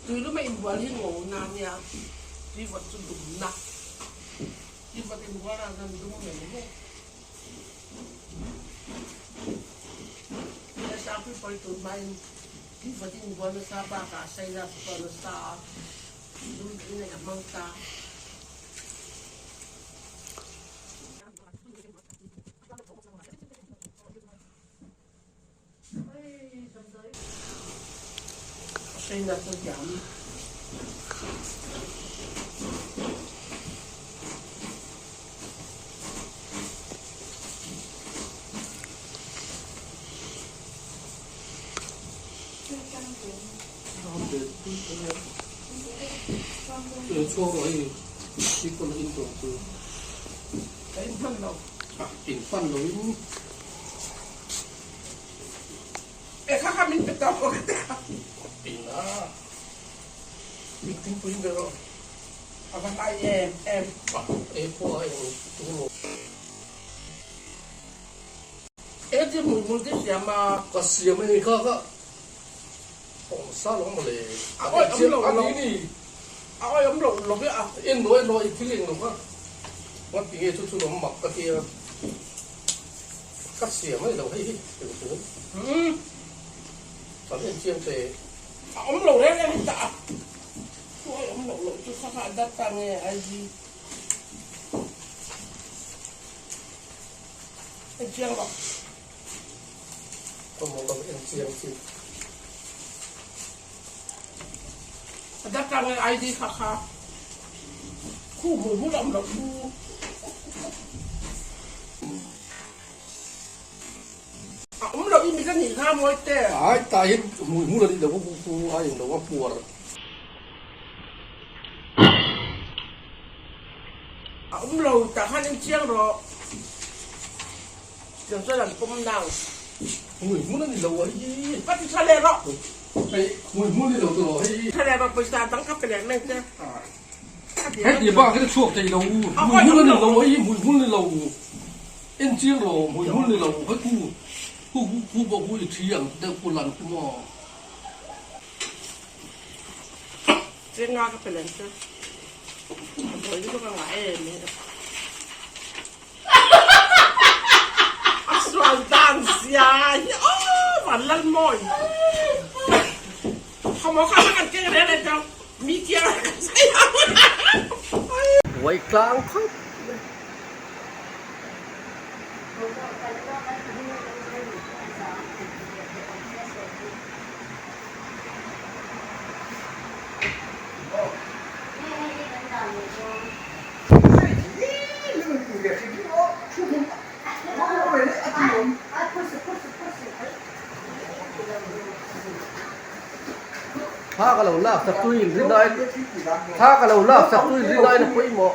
Tuilum a inbual hi ngo na nia, tuivawt chu dumna. Tuivawt inbual ah chuan dum mai mai. Sangpui pawi tun hmain tuivawt inbual nasa bakah sinus pawh nasa a, dum in a hmang ta. E kha kha min pe tawk aw ka ti a. Ina min thingpui in be rawh. A va hlai em em. E pawh a eng tu lo. E ti hmui hmul te siam a. Ka siam a ni kha kha awm sa lo maw le. A awi awm lo lo. A awi awm lo lo e a. En lo en lo i thil eng lo kha. Nga ti nge chu chu lo mak ka tia. Ka siam a ni lo hei hi eng chu kan en chiang che. A awm lo reng reng hi tah a thu a awm loh loh chu kha kha a data nge IG en chiang lo. Ka maw ka en chiang chi. A data nge ID kha kha khu hmu hmu la awm loh thu. A awm loh i mit a nih kha mawi te. Ai tah hi hmui hmul a nih loh ku ku a eng lo a puar. A awm lo tah khan en chiang rawh. Tiang chuan an pawm nang. Hmui hmul a ni lo a hi. Ka ti tha leh rawh. Hei hmui hmul ni lo tu rawh hei. Tha leh rawh pawisa dang ka pe leh mai che. Heti bak hi chhuak thei lo hmui hmul a ni lo hei hmui hmul ni lo en chiang lo hmui hmul ni lo hei khu khu khu pawh khu i thi ang deuh khu lan khu maw. Chenga ka pe lem che a buai lutuk a ngah em em a sual dan zia hi aw Vanlalmawi Khawmaw kha kan keng reng reng tawh. Mi tiang ah kan sai ang. Buai tlang khawp mai. Thla ka lo lak sak tu in rin ai thla ka lo lak sak tu in rin ai na pawimawh.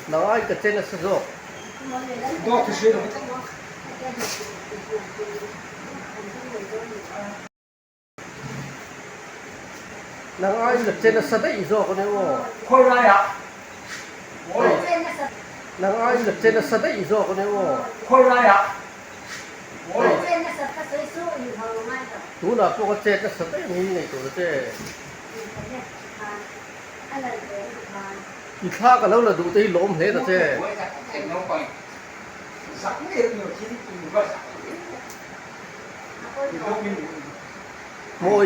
Nang ai ka chen nasa zawk. Nang ai la che nasa daih zawk a nia aw. Khawi laiah? Nang ai la che nasa daih zawk a nia aw. Khawi laiah? Tunah pawh ka chet nasa daih ang hi ngaihtuah ta che. I thla ka lo la duh te hi lawm hle ta che. Maw i.